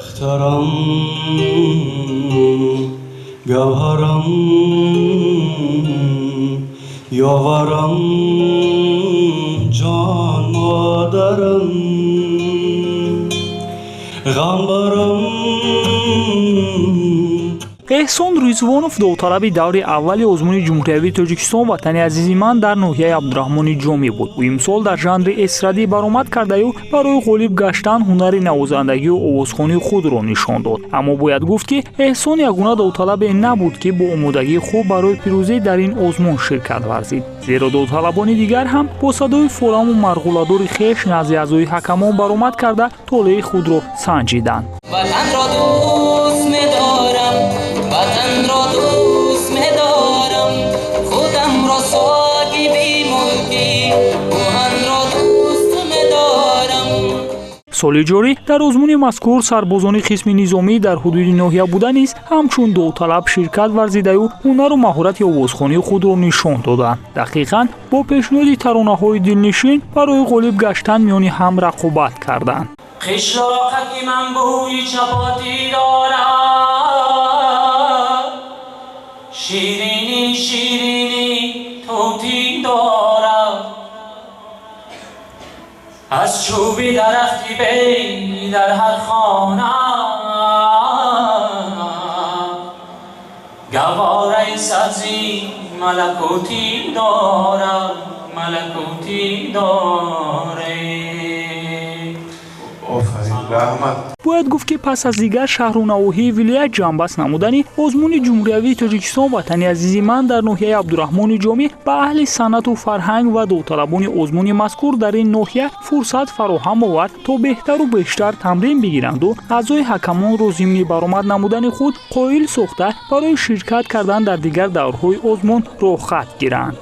Ахтарам, гавҳарам, ёварам, ҷон модарам, ғамбарам. Эҳсон Ризвонов довталаби даври аввали озмуни ҷумҳуриявии Тоҷикистон «Ватани азизи ман» дар ноҳияи Абдураҳмони Ҷомӣ буд. Ӯ имсол дар жанри эстрадӣ баромад кардаю барои ғолиб гаштан ҳунари навозандагию овозхонии худро нишон дод. Аммо бояд гуфт, ки Эҳсон ягона довталабе набуд, ки бо омодагии хуб барои пирӯзӣ дар ин озмун ширкат варзид, зеро довталабони дигар ҳам бо садои фоламу марғӯладори хеш назди аъзои ҳакамон баромад карда, толеи худро санҷиданд. Ватанро дӯст медорам, ватанро дӯст медорам, худамро соҳиби мулки кӯҳанро дӯст медорам. Соли ҷорӣ дар озмуни мазкур сарбозони қисми низомӣ дар ҳудуди ноҳия буда низ ҳамчун довталаб ширкат варзидаю ҳунару маҳорати овозхонии худро нишон доданд. Дақиқан бо пешниҳоди таронаҳои дилнишин барои ғолиб гаштан миёни ҳам рақобат карданд. Қишлоқаки ман бӯи чапотӣ дорад, ширинӣ, ширинӣ тӯтӣ дорад, аз чӯби дарахти бей дар ҳар хона гавораи сабзи малакутӣ дорад, малакутӣ дорад. Офарин, раҳмат. Бояд гуфт, ки пас аз дигар шаҳру навоҳии вилоят ҷамъбаст намудани озмуни ҷумҳуриявии Тоҷикистон «Ватани азизи ман» дар ноҳияи Абдураҳмони Ҷомӣ ба аҳли санъату фарҳанг ва довталабони озмуни мазкур дар ин ноҳия фурсат фароҳам овард, то беҳтару бештар тамрин бигиранду аъзои ҳакамонро зимни баромад намудани худ қоил сохта, барои ширкат кардан дар дигар даврҳои озмун роҳхат гиранд.